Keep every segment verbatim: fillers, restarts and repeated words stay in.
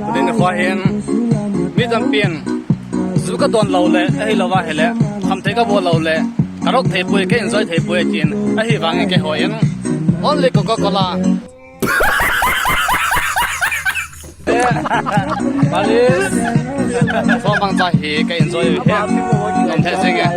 Tuni nikho hin, mi tampin, ju kadon lou le, ahilou ahile, khamthei kabol lou le, karok thei poi, ka enjoy thei poi tin, ahivangin keiho hin, only Coca-Cola. Paris. Somang cha hi ka enjoy u hi. Nom thei jing e.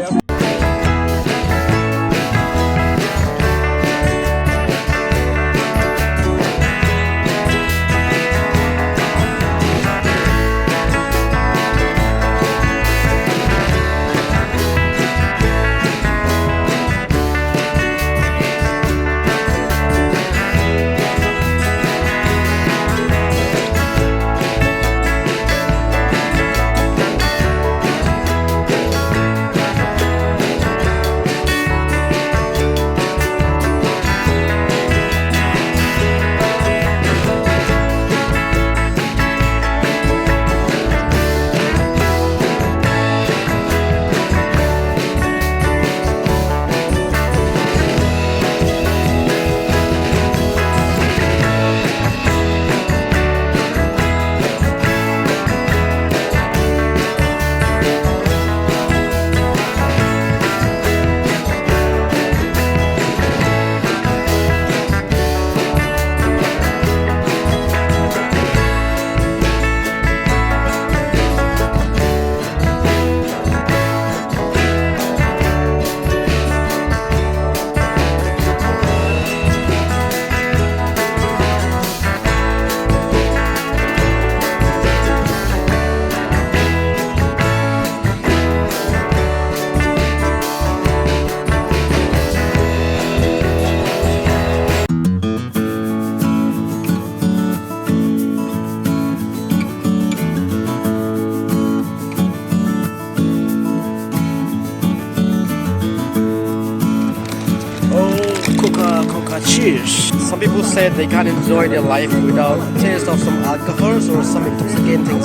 Oh, Coca, Coca, cheers. Some people say they can't enjoy their life without taste of some alcohols or some intoxicating things.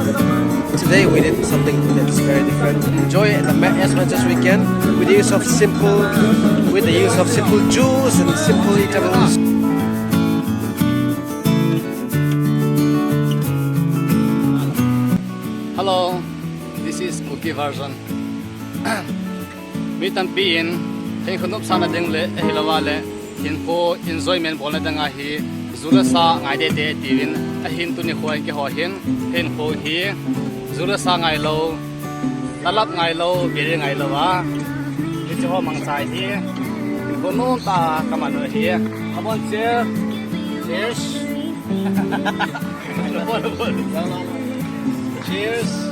But today we did something that's very different. Enjoy the ma- as much as we can with the use of simple, with the use of simple juice and simple eatables. Hello, this is Kuki version. Mi tampi in, hinkho nopsahna ding le, ahilou le, hinkho enjoyment bolna ding ahi, ju le sa ngai tete tiuvin, ahin tuni nikho in keiho hin, hinkho hi, ju le sa ngailou, talap ngailou, biri ngailou a, hiche ho mangcha hi, hinkho nomtah a kaman u ahi, abon che, cheers. Cheers.